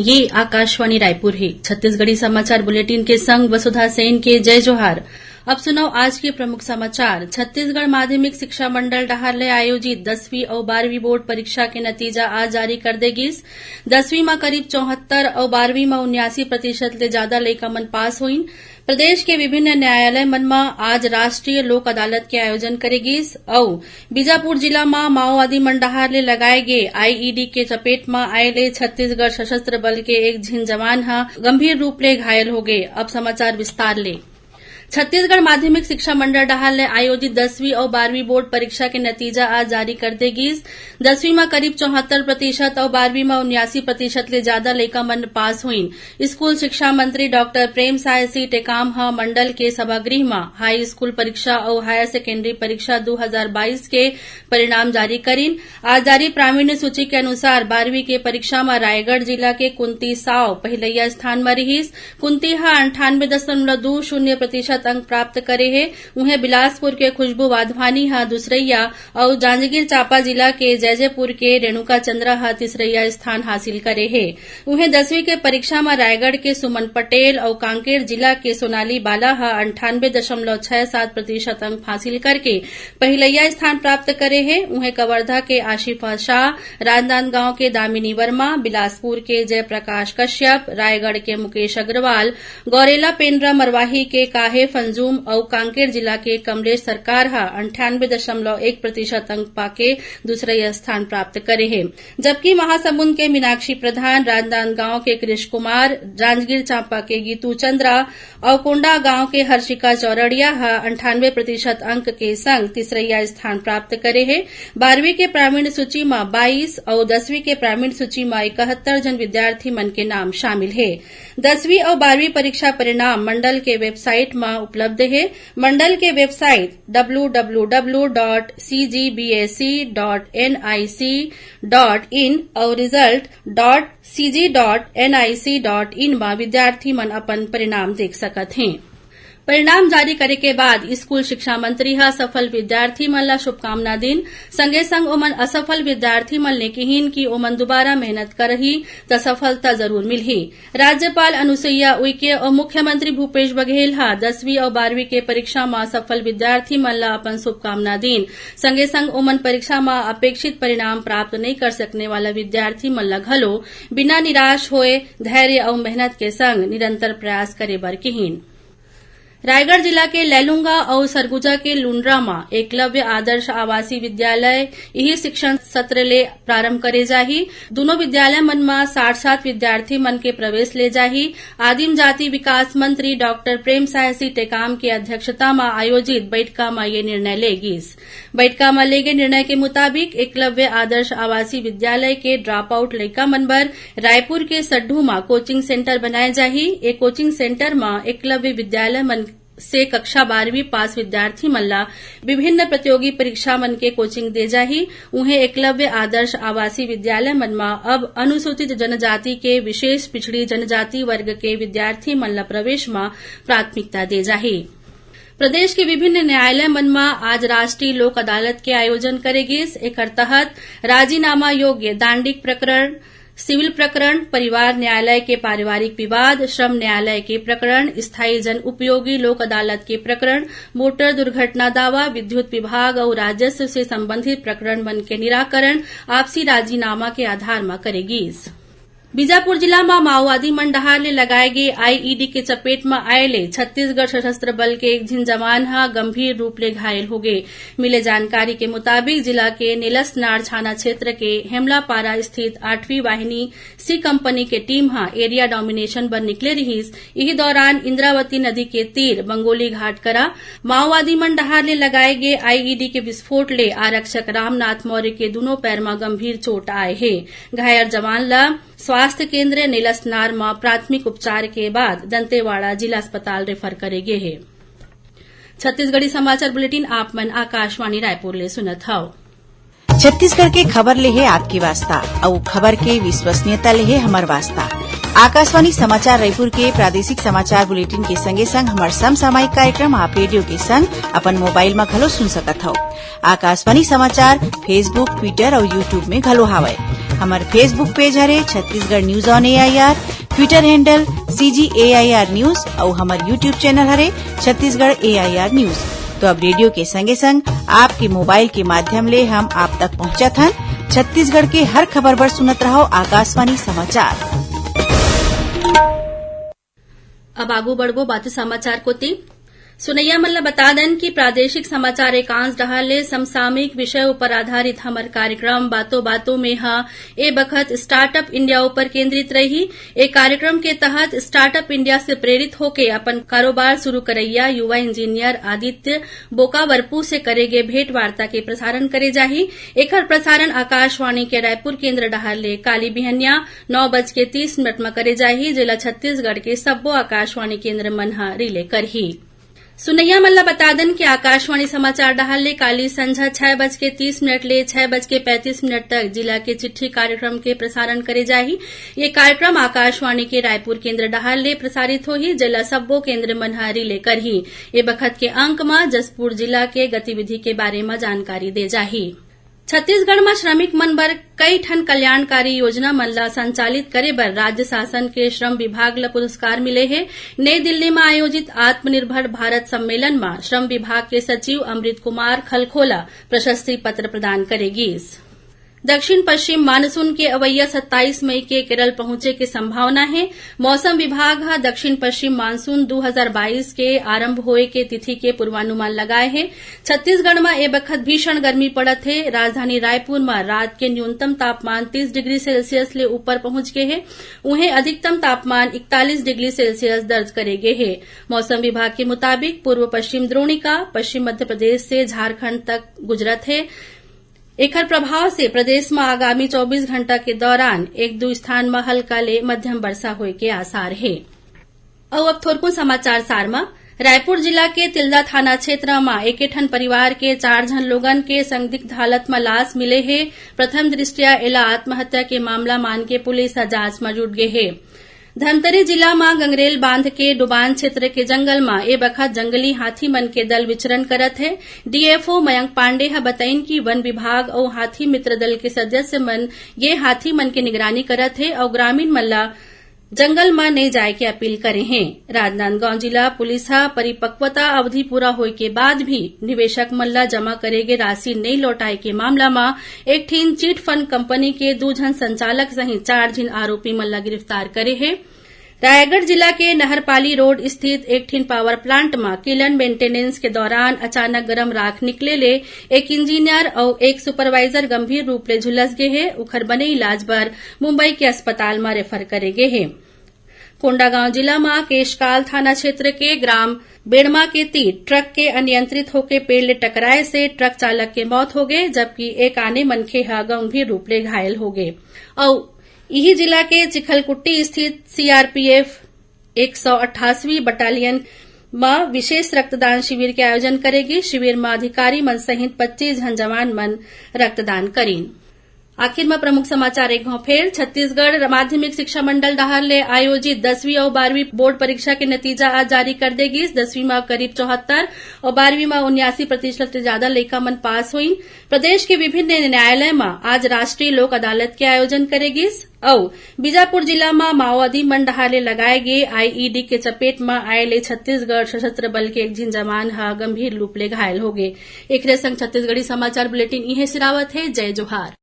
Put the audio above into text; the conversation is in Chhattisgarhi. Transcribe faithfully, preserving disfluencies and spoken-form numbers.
ये आकाशवाणी रायपुर हे। छत्तीसगढ़ी समाचार बुलेटिन के संग वसुधा सेन के जय जोहार। अब सुनव आज के प्रमुख समाचार। छत्तीसगढ़ माध्यमिक शिक्षा मंडल डहार ले आयोजित दसवीं अउ बारहवीं बोर्ड परीक्षा के नतीजा आज जारी कर दे गिस। दसवीं म करीब चौहत्तर अउ बारहवीं म उन्यासी प्रतिशत ले जादा लइका मन पास होइन। प्रदेश के विभिन्न न्यायालय मन म आज राष्ट्रीय लोक अदालत के आयोजन करे गिस अउ बीजापुर जिला म माओवादी मन डहार ले लगाए गे आईईडी के चपेट म आए ले छत्तीसगढ़ सशस्त्र बल के एक झिन जवान ह गंभीर रूप ले घायल हो गे। अब समाचार विस्तार ले। छत्तीसगढ़ माध्यमिक शिक्षा मंडल डहार ले आयोजित दसवीं अउ बारहवीं बोर्ड परीक्षा के नतीजा आज जारी कर दे गिस। दसवीं म करीब चौहत्तर प्रतिशत अउ बारहवीं म उन्यासी प्रतिशत ले जादा लइका मन पास होइन। स्कूल शिक्षा मंत्री डॉक्टर प्रेम साय सिंह टेकाम ह मंडल के सभागृह म हाई स्कूल परीक्षा अउ हायर सेकेंडरी परीक्षा दू हजार बाईस के परिणाम जारी करिन। आज जारी प्रावीण्य सूची के अनुसार बारहवीं के परीक्षा म रायगढ़ जिला के कुंती साव पहिलैया स्थान म रिहिस। कुंती ह अंठानबे दशमलव दू शून्य प्रतिशत अंक प्राप्त करे हे। उहें बिलासपुर के खुशबू वाधवानी ह दूसरैया अउ जांजगीर चांपा जिला के जैजैपुर के रेणुका चंद्रा ह तीसरैया स्थान हासिल करे हे। उहें दसवीं के परीक्षा म रायगढ़ के सुमन पटेल अउ कांकेर जिला के सोनाली बाला ह अंठानबे दशमलव छह सात प्रतिशत अंक हासिल करके पहिलैया स्थान प्राप्त करे हे। उहें कवर्धा के आशिफा शाह, राजनांदगांव के दामिनी वर्मा, बिलासपुर के जयप्रकाश कश्यप, रायगढ़ के मुकेश अग्रवाल, गौरेला पेंड्रा मरवाही के काहे फंजूम अउ कांकेर जिला के कमलेश सरकार ह अंठानबे दशमलव एक प्रतिशत अंक पाके दूसरैया स्थान प्राप्त करे हे। जबकि महासमुंद के मीनाक्षी प्रधान, राजनांदगांव के कृष कुमार, जांजगीर चांपा के गीतू चंद्रा अउ कोंडागांव के हर्षिका चौरड़िया ह अंठानबे प्रतिशत अंक के संग तीसरैया स्थान प्राप्त करे हे। बारहवीं के प्रावीण्य सूची म बाईस अउ दसवीं के प्रावीण्य सूची म इकहत्तर झन विद्यार्थी मन के नाम शामिल हे। दसवीं अउ बारहवीं परीक्षा परिणाम मंडल के वेबसाइट म उपलब्ध हे। मंडल के website W W W dot C G B S E dot N I C dot in अउ result dot C G dot N I C dot in म विद्यार्थी मन अपन परिणाम देख सकत हें। परिणाम जारी करे के बाद स्कूल शिक्षा मंत्री ह सफल विद्यार्थी मन ला शुभकामना दिन। संगे संग ओमन असफल विद्यार्थी मन ले किहिन कि ओमन दोबारा मेहनत करही त सफलता जरूर मिलही। राज्यपाल अनुसुईया उइके अउ मुख्यमंत्री भूपेश बघेल ह दसवीं अउ बारहवीं के परीक्षा म सफल विद्यार्थी मन ला अपन शुभकामना दिन। संगे संग ओमन परीक्षा म अपेक्षित परिणाम प्राप्त नइ कर सकने वाला विद्यार्थी मन ला घलो बिना निराश होए धैर्य अउ मेहनत के संग निरंतर प्रयास करे बर किहिन। रायगढ़ जिला के लैलूंगा अउ सरगुजा के लुंड्रा म एकलव्य आदर्श आवासीय विद्यालय इही शिक्षण सत्र ले प्रारंभ करे जाही। दूनों विद्यालय मन म साठ साठ विद्यार्थी मन के प्रवेश ले जाही। आदिम जाति विकास मंत्री डॉक्टर प्रेम साय सिंह टेकाम के अध्यक्षता म आयोजित बैठका म ये निर्णय ले गिस। बैठका म लेगे निर्णय के मुताबिक एकलव्य आदर्श आवासीय विद्यालय के ड्रॉपआउट लइका मन बर रायपुर के सड्ढू म कोचिंग सेंटर बनाए जाही। ए कोचिंग सेंटर म एकलव्य विद्यालय मन से कक्षा बारहवीं पास विद्यार्थी मन ला विभिन्न प्रतियोगी परीक्षा मन के कोचिंग दे जाही। उहें एकलव्य आदर्श आवासीय विद्यालय मन म अब अनुसूचित जनजाति के विशेष पिछड़ी जनजाति वर्ग के विद्यार्थी मन ला प्रवेश म प्राथमिकता दे जाही। प्रदेश के विभिन्न न्यायालय मन म आज राष्ट्रीय लोक अदालत के आयोजन करे गिस। एकर तहत राजीनामा योग्य दांडिक प्रकरण, सिविल प्रकरण, परिवार न्यायालय के पारिवारिक विवाद, श्रम न्यायालय के प्रकरण, स्थायी जन उपयोगी लोक अदालत के प्रकरण, मोटर दुर्घटना दावा, विद्युत विभाग अउ राजस्व से संबंधित प्रकरण मन के निराकरण आपसी राजीनामा के आधार म करे गिस। बीजापुर जिला म माओवादी मन डहार ले लगाए गे आईईडी के चपेट म आए ले छत्तीसगढ़ सशस्त्र बल के एक झिन जवान ह गंभीर रूप ले घायल हो गे। मिले जानकारी के मुताबिक, जिला के नेलसनार छाना क्षेत्र के हेमलापारा स्थित आठवीं वाहिनी सी कंपनी के टीम ह एरिया डोमिनेशन बर निकले रिहिस। इही दौरान इंद्रावती नदी के तीर बंगोली घाट करा माओवादी मन डहार ले लगाए गे आईईडी के विस्फोट ले आरक्षक रामनाथ मौर्य के दूनों पैर म गंभीर चोट आए हे। घायल जवान ल स्वास्थ्य केंद्र नेलसनार म प्राथमिक उपचार के बाद दंतेवाड़ा जिला अस्पताल रेफर करे गे हे। छत्तीसगढ़ी समाचार बुलेटिन आप मन आकाशवाणी रायपुर ले सुनत हव। छत्तीसगढ़ के खबर ले हे आपके वास्ता, अउ खबर के विश्वसनीयता ले हे हमर वास्ता। आकाशवाणी समाचार रायपुर के प्रादेशिक समाचार बुलेटिन के संगे संग हमर समसामयिक कार्यक्रम आप रेडियो के संग अपन मोबाइल म घलो सुन सकत हव। आकाशवाणी समाचार Facebook, Twitter अउ YouTube में घलो हावय। हमर Facebook page हरे Chhattisgarh news on A I R, Twitter handle C G A I R news अउ हमर YouTube channel हरे Chhattisgarh A I R news। तो अब रेडियो के संगे संग आपके मोबाइल के माध्यम ले हम आप तक पहुंचत हन। छत्तीसगढ़ के हर खबर बर सुनत रहव आकाशवाणी समाचार। अब आगू बढ़बो बातों समाचार कोति। सुनैया मन ल बता देन कि प्रादेशिक समाचार एकांश डहार ले समसामयिक विषय ऊपर आधारित हमर कार्यक्रम बातों बातों में ह ए बखत स्टार्टअप इंडिया ऊपर केंद्रित रही। ए कार्यक्रम के तहत स्टार्टअप इंडिया से प्रेरित होके अपन कारोबार शुरू करैया युवा इंजीनियर आदित्य बोकावरपू से करे गे भेंट वार्ता के प्रसारण करे जाही। एखर प्रसारण आकाशवाणी के रायपुर केंद्र डहार ले काली बिहनिया नौ बज के तीस मिनट म करे जाही, जेला छत्तीसगढ़ के सब्बो आकाशवाणी केंद्र मन ह रिले करही। सुनैया मन ल बता देन कि आकाशवाणी समाचार डहार ले काली संझा छह बज के तीस मिनट ले छह बज के पैंतीस मिनट तक जिला के चिट्ठी कार्यक्रम के प्रसारण करे जाही। ये कार्यक्रम आकाशवाणी के रायपुर केंद्र डहार ले प्रसारित होही, जेला सब्बो केंद्र मन ह रिले करही। ये बखत के अंक म जशपुर जिला के गतिविधि के बारे म जानकारी दे जाही। छत्तीसगढ़ म श्रमिक मन बर कई ठन कल्याणकारी योजना मन ल संचालित करे बर राज्य शासन के श्रम विभाग ल पुरस्कार मिले हे। नई दिल्ली म आयोजित आत्मनिर्भर भारत सम्मेलन म श्रम विभाग के सचिव अमृत कुमार खलखो ल प्रशस्ति पत्र प्रदान करे गीस। दक्षिण पश्चिम मानसून के अवइया सत्ताईस मई के केरल पहुंचे के संभावना हे। मौसम विभाग ह दक्षिण पश्चिम मानसून दू हजार बाईस के आरंभ होए के तिथि के पूर्वानुमान लगाए हे। छत्तीसगढ़ म ए बखत भीषण गर्मी पड़त हे। राजधानी रायपुर म रात के न्यूनतम तापमान तीस डिग्री सेल्सियस ले ऊपर पहुंच गे हे। उहें, अधिकतम तापमान इकतालीस डिग्री सेल्सियस दर्ज करे गे हे। मौसम विभाग के मुताबिक, पूर्व पश्चिम द्रोणिका पश्चिम मध्य प्रदेश से झारखंड तक गुजरत हे। एखर प्रभाव से प्रदेश म आगामी चौबीस घंटा के दौरान एक दू स्थान म हल्का ले मध्यम वर्षा होए के आसार हे। अउ अब थोरकुन समाचार सार म। रायपुर जिला के तिल्दा थाना क्षेत्र म एके ठन परिवार के चार झन लोगन के संदिग्ध हालत म लाश मिले हे। प्रथम दृष्टया एला आत्महत्या के मामला मान के पुलिस ह जांच म जुट गे हे। धमतरी जिला म गंगरेल बांध के डुबान क्षेत्र के जंगल म ए बखत जंगली हाथी मन के दल विचरण करत हे। डीएफओ मयंक पांडे ह बतइन कि वन विभाग अउ हाथी मित्र दल के सदस्य मन ये हाथी मन के निगरानी करत हे अउ ग्रामीण मन ल जंगल म नइ जाय के अपील करे हें। राजनांदगांव जिला पुलिस ह परिपक्वता अवधि पूरा होय के बाद भी निवेशक मन ल जमा करे गे राशि नइ लौटाय के मामला म एक ठिन चिट फंड कंपनी के दू झन संचालक सहित चार झिन आरोपी मन ल गिरफ्तार करे हे। रायगढ़ जिला के नहरपाली रोड स्थित एक ठिन पावर प्लांट म किलन मेंटेनेंस के दौरान अचानक गरम राख निकले ले एक इंजीनियर अउ एक सुपरवाइजर गंभीर रूप ले झुलस गे हे। उखर बने इलाज बर मुंबई के अस्पताल म रेफर करे गे हे। कोंडागांव जिला म केशकाल थाना क्षेत्र के ग्राम बेड़मा के तीर ट्रक के अनियंत्रित होके पेड़ ले टकराए से ट्रक चालक के मौत हो गे, जबकि एक आने मनखे ह गंभीर रूप ले घायल हो गे। अउ इही जिला के चिखलकुट्टी स्थित सीआरपीएफ एक सौ अट्ठासीवीं बटालियन म विशेष रक्तदान शिविर के आयोजन करे गिस। शिविर म अधिकारी मन सहित पच्चीस झन जवान मन रक्तदान करिन। आखिर म प्रमुख समाचार एक घाव फेर। छत्तीसगढ़ माध्यमिक शिक्षा मंडल डहार ले आयोजित दसवीं अउ बारहवीं बोर्ड परीक्षा के नतीजा आज जारी कर दे गिस। दसवीं म करीब चौहत्तर अउ बारहवीं म उन्यासी प्रतिशत ले जादा लइका मन पास होइन। प्रदेश के विभिन्न न्यायालय म आज राष्ट्रीय लोक अदालत के आयोजन करे गिस। अउ बीजापुर जिला म माओवादी मन डहार ले लगाए गे आईईडी के चपेट म आए ले छत्तीसगढ़ सशस्त्र बल के एक झिन जवान ह गंभीर रूप ले घायल हो गे। एकरे संग छत्तीसगढ़ी समाचार बुलेटिन इहें सिरावत हे। जय जोहार।